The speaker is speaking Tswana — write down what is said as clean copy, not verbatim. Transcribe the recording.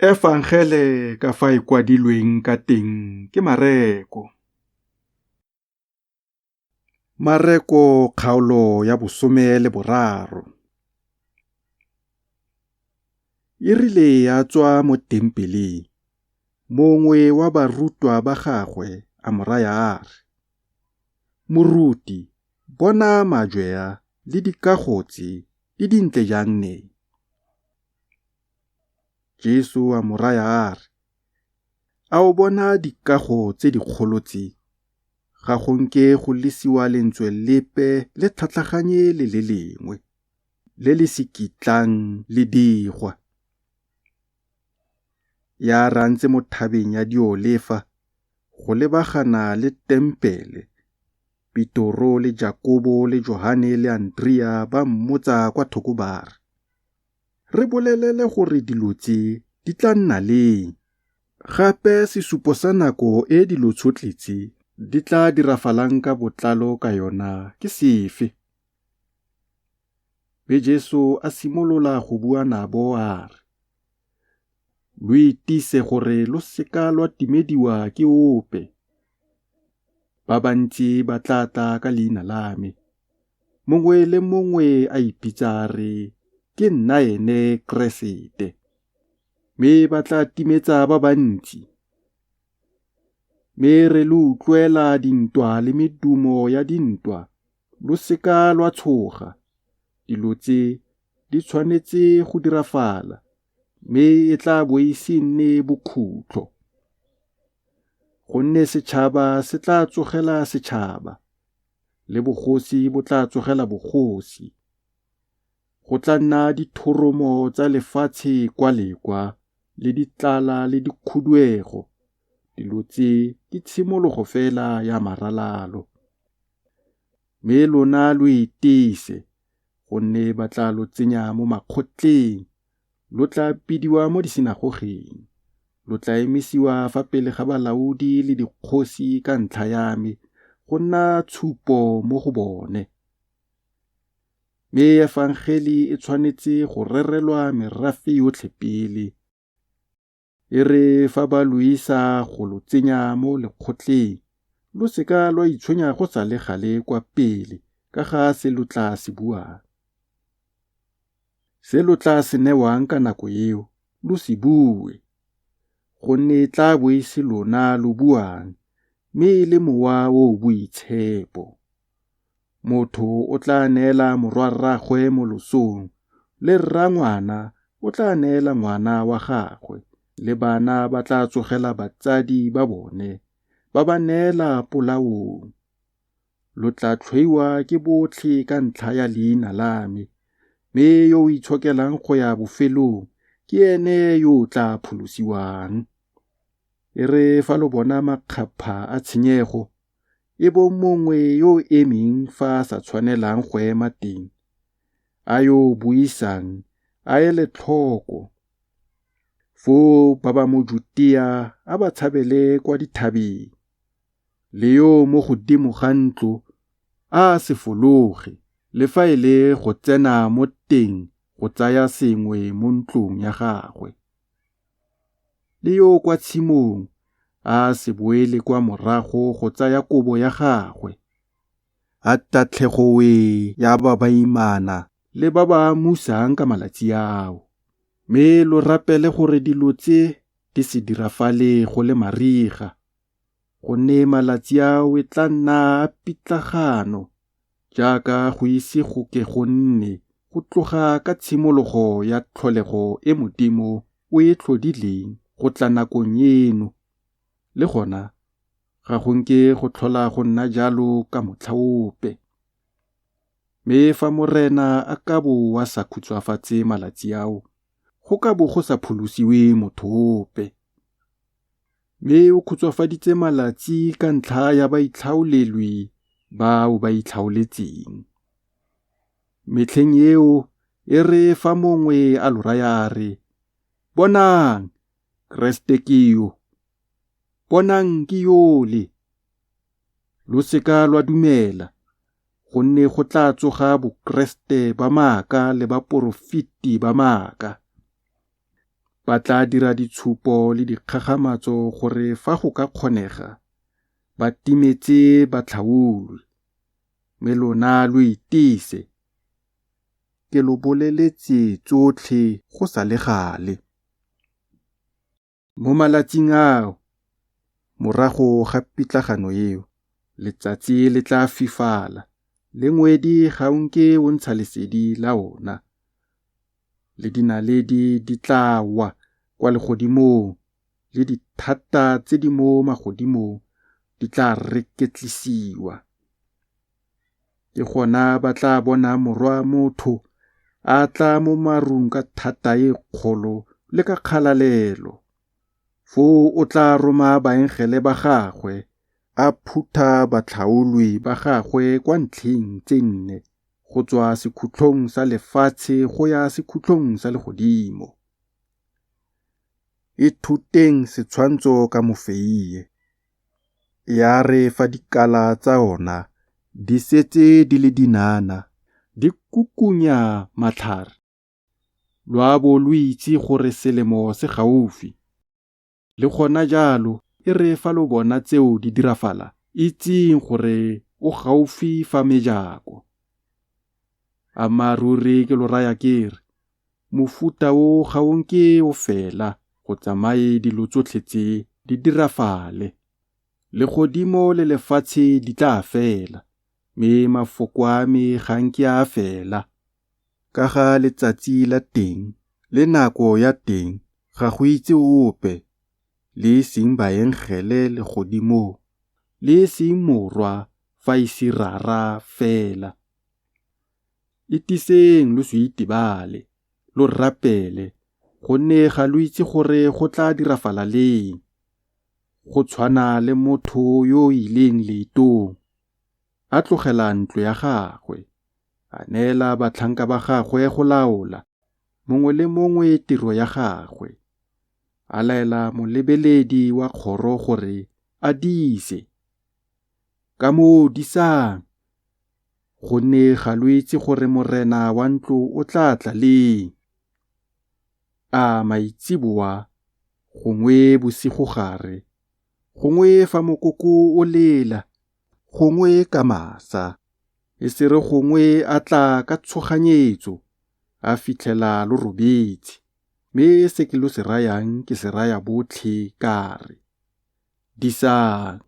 Efangele ka fa e kwadilweng ka teng ke Mareko. Mareko kgaolo ya 13. E rile a tswa mo tempeleng, mongwe wa barutwa ba gagwe a mo raya a re, Moruti, bona majwe a le dikago tse di dintle jang ne! Jesu a mo raya a re, A o bona dikago tse dikgolo tse? Ga go nke go lesiwa lentswe lepe le tlhatlhaganye le le lengwe, le le se kitlang le digwa. Ya re a ntse mo thabeng ya Diolefa go lebagana le tempele, Petoro le Jakobo le Johane le Andrea ba mmotsa kwa thoko ba re, Re bolelele gore dilo tse di tla nna leng, gape sesupo sa nako e dilo tsotlhe tse di tla dirafalang ka botlalo ka yona ke sefe? Mme Jesu a simolola go bua nabo a re, Lo itise gore lo seka lwa timediwa ke ope. Ba bantsi ba tla tla ka leina la me, mongwe le mongwe a ipitsa a re, Ke nna ene Keresete, mme ba tla timetsa ba bantsi. Mme re lo utlwela dintwa le medumo ya dintwa, lo seka lwa tshoga. Dilo tse di tshwanetse go dirafala, mme e tla bo e se nne bokhutlo. Gonne setšhaba se tla tsogela setšhaba, le bogosi bo tla tsogela bogosi. Go tla nna dithoromo tsa lefatshe kwa le kwa, le ditlala le dikhuduego. Dilo tse ke tshimologo fela ya maralalo. Mme lona lo itise, gonne ba tla lo tsenya mo makgotleng, lo tla bidiwa mo disinagogeng, lo tla emisiwa fa pele ga balaodi le dikgosi ka ntlha ya me go nna tshupo mo go bone. Mme efangele e tshwanetse go rerelwa merafe yotlhe pele. E re fa ba lo isa go lo tsenya mo lekgotleng, lo seka lwa itshwenya go sa le gale kwa pele ka ga se lo tla se buang. Se lo tla se newang ka nako eo, lo se bue, gonne e tla bo e se lona lo buang, mme e le Mowa o o Boitshepo. Motho o tla neela morwa-rraagwe mo losong, le rra-ngwana o tla neela ngwana wa gagwe, le bana ba tla tsogela batsadi ba bone, ba ba neela polaong. Lo tla tlhoiwa ke botlhe ka ntlha ya leina la me, mme yo o itshokelang go ya bofelong ke ene yo o tla pholosiwang. E re fa lo bona makgapha a tshenyego, e bong mongwe yo o emeng fa a sa tshwanelang go ema teng, a yo o buisang a ele tlhoko. Foo ba ba mo Jutea a ba tshabele kwa dithabeng, le yo o mo godimo ga ntlo a a se fologe, le fa e le go tsena mo teng go tsaya sengwe mo ntlong ya gagwe. Le yo o kwa tshimong a a se boele kwa morago go tsaya kobo ya gagwe. A tatlhego wee ya ba baimana le ba ba amusang ka malatsi ao! Mme lo rapele gore dilo tse di se dirafale go le mariga, gonne malatsi ao e tla nna a pitlagano, jaaka go ise go ke go nne go tloga ka tshimologo ya tlholego e Modimo o e tlhodileng go tla nakong eno, le gona ga go nke go tlhola go nna jalo ka motlha ope. Mme fa Morena a ka bo a sa khutshwafatse malatsi ao, go ka bo go sa pholosiwe motho ope. Mme o khutshwafaditse malatsi ka ntlha ya baitlhaolelwi ba o ba itlhaoletseng. Metlheng eo e re fa mongwe a lo raya a re, Bonang, Keresete ke yo! Bonang ke yole! Lo seka lwa dumela, gonne go tla tsoga boKeresete ba maaka le baporofeti ba maaka. Ba tla dira ditshupo le dikgakgamatso gore fa go ka kgonega, ba timetse batlhaolwi. Mme lona lo itise, ke lo boleletse tsotlhe go sa le gale. Mo malatsing ao, morago ga pitlagano eo, letsatsi le tla fifala, le ngwedi ga o nke o ntsha lesedi la ona, le dinaledi di tla wa kwa legodimong, le dithata tse di mo magodimong di tla reketlisiwa. Ke gona ba tla bonang Morwa Motho a tla mo marung ka thata e kgolo le ka kgalalelo. Foo o tla roma baengele ba gagwe, a phutha batlhaolwi ba gagwe kwa ntlheng tse nne, go tswa sekhutlong sa lefatshe go ya sekhutlong sa legodimo. Ithuteng setshwantsho ka mofeie. Ya re fa dikala tsa ona di setse di le dinana, di kukunya matlhare, lo a bo lo itse gore selemo se gaufi. Le gona jalo e re fa lo bona tseo di dirafala, itseng gore o gaufi fa mejako. Ammaaruri ke lo raya ke re, mofuta o ga o nke o fela go tsamaye dilo tsotlhe tse di dirafale. Legodimo le lefatshe di tla fela, mme mafoko a me ga nke a fela. Ka ga letsatsi la teng le nako ya teng ga go itse ope, le e seng baengele legodimong, le e seng Morwa, fa e se Rara fela. Itiseng lo se itebale, lo rapele, gonne ga lo itse gore go tla dirafala leng. Go tshwana le motho yo o ileng leetong, a tlogela ntlo ya gagwe, a neela batlhanka ba gagwe go laola, mongwe le mongwe tiro ya gagwe, a laela molebeledi wa kgoro gore a dise. Ka moo disang, gonne ga lo itse gore morena wa ntlo o tla tla leng, a maitsiboa gongwe bosigogare, gongwe fa mokoko o lela, gongwe ka masa, e se re gongwe a tla ka tshoganyetso, a fitlhela lo robetse. Mme se ke lo se rayang ke se raya botlhe ka re, disang.